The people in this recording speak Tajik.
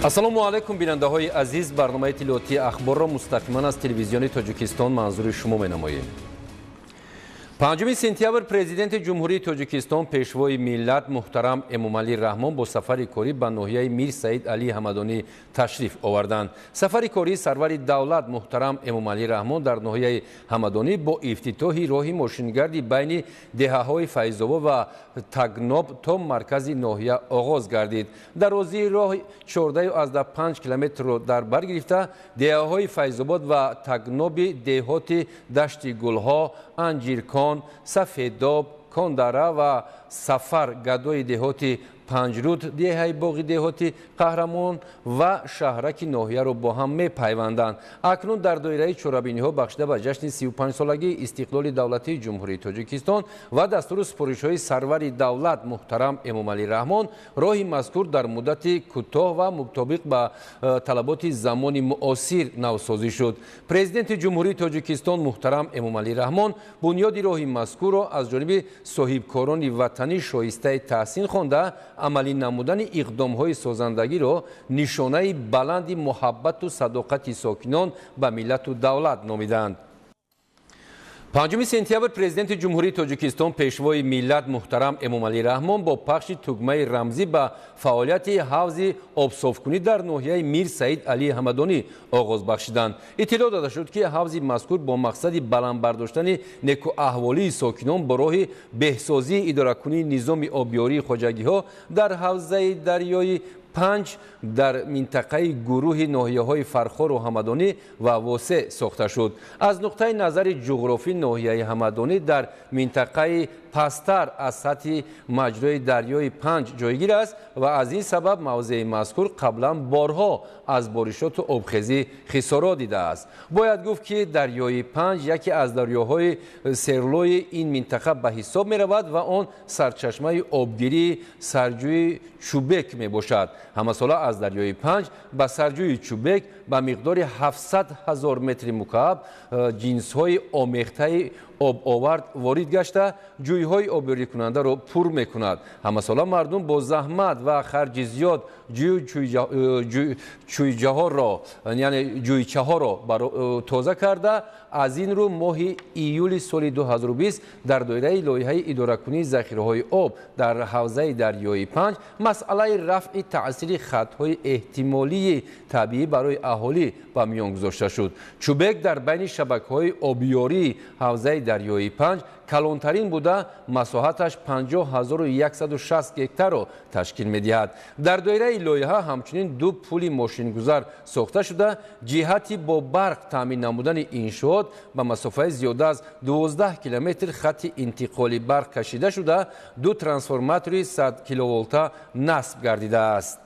Ассалому алайкум, бинандаҳои азиз. Барномаи иттилоотии Ахборро мустақиман аз Телевизиони Тоҷикистон манзури шумо менамоем. 5 сентябр Президенти Ҷумҳурии Тоҷикистон, Пешвои миллат муҳтарам Эмомалӣ Раҳмон бо сафари корӣ ба ноҳияи Мир Саид Алии Ҳамадонӣ ташриф оварданд. Сафари кории сарвари давлат муҳтарам Эмомалӣ Раҳмон дар ноҳияи Ҳамадонӣ бо ифтитоҳи роҳи мошингарди байни деҳаҳои Файзобод ва Тагноб то маркази ноҳия оғоз гардид. Дарозии роҳ 14,5 километрро дар бар гирифта, деҳаҳои Файзобод ва Тагноби деҳоти Дашти Гулҳо, Анҷиркон, Сафедоб, Кондара ва Сафар гадои деҳоти Панҷруд, деҳаи Боғи деҳоти Қаҳрамон ва шаҳраки ноҳияро бо ҳам мепайванданд. Акнун дар доираи чорабиниҳо бахшида ба ҷашни 35-солагии истиқлоли давлатии Ҷумҳурии Тоҷикистон ва дастуру супоришҳои сарвари давлат муҳтарам Эмомалӣ Раҳмон роҳи мазкур дар муддати кӯтоҳ ва мутобиқ ба талаботи замони муосир навсозӣ шуд. Президенти Ҷумҳурии Тоҷикистон муҳтарам Эмомалӣ Раҳмон бунёди роҳи мазкурро аз ҷониби соҳибкорони ватанӣ шоистаи таҳсин хонда, амалӣ намудани иқдомҳои созандагиро нишонаи баланди муҳаббату садоқати сокинон ба миллату давлат номиданд. 5 сентябр Президенти Ҷумҳурии Тоҷикистон, Пешвои миллат муҳтарам Эмомалӣ Раҳмон бо пахши тугмаи рамзӣ ба фаъолияти ҳавзи обсофкунӣ дар ноҳияи Мир Саид Алии Ҳамадонӣ оғоз бахшиданд. Иттилоъ дода шуд, ки ҳавзи мазкур бо мақсади баланд бардоштани некуаҳволии сокинон бо роҳи беҳсозии идоракунии низоми обёрии хоҷагиҳо дар ҳавзаи дарёи Панҷ дар минтақаи гурӯҳи ноҳияҳои Фархору Ҳамадонӣ ва Восе сохта шуд. Аз нуқтаи назари ҷуғрофӣ ноҳияи Ҳамадонӣ дар минтақаи пасттар аз сатҳи маҷрои дарёи Панҷ ҷойгир аст ва аз ин сабаб мавзеи мазкур қаблан борҳо аз боришоту обхезӣ хисорот дидааст. Бояд гуфт, ки дарёи Панҷ яке аз дарёҳои серлои ин минтақа ба ҳисоб меравад ва он сарчашмаи обгирии сарҷӯи Чӯбек мебошад. Ҳамасола аз дарёи Панҷ ба сарҷӯи Чӯбек ба миқдори 700 ҳазор метри мукааб ҷинсҳои омехтаи обовард ворид гашта, ҷӯйҳои обёрикунандаро пур мекунад. Ҳамасола мардум бо заҳмат ва харҷи зиёд ҷӯйчаҳоро, яъне ҷӯйчаҳоро тоза карда, аз ин рӯ моҳи июли соли 2020 дар доираи лоиҳаи идоракунии захираҳои об дар ҳавзаи дарёи Панҷ масъалаи рафъи таъсири хатҳои эҳтимолии табиӣ барои аҳолӣ ба миён гузошта шуд. Чӯбек дар байни шабакаҳои обёрии ҳавзаи дарёи Панҷ калонтарин буда, масоҳаташ 50 160 гектарро ташкил медиҳад. Дар доираи лоиҳа ҳамчунин ду пули мошингузар сохта шуда, ҷиҳати бо барқ таъмин намудани иншоот ба масофаи зиёда аз 12 километр хатти интиқоли барқ кашида шуда, ду трансформатори 100 киловолта насб гардидааст.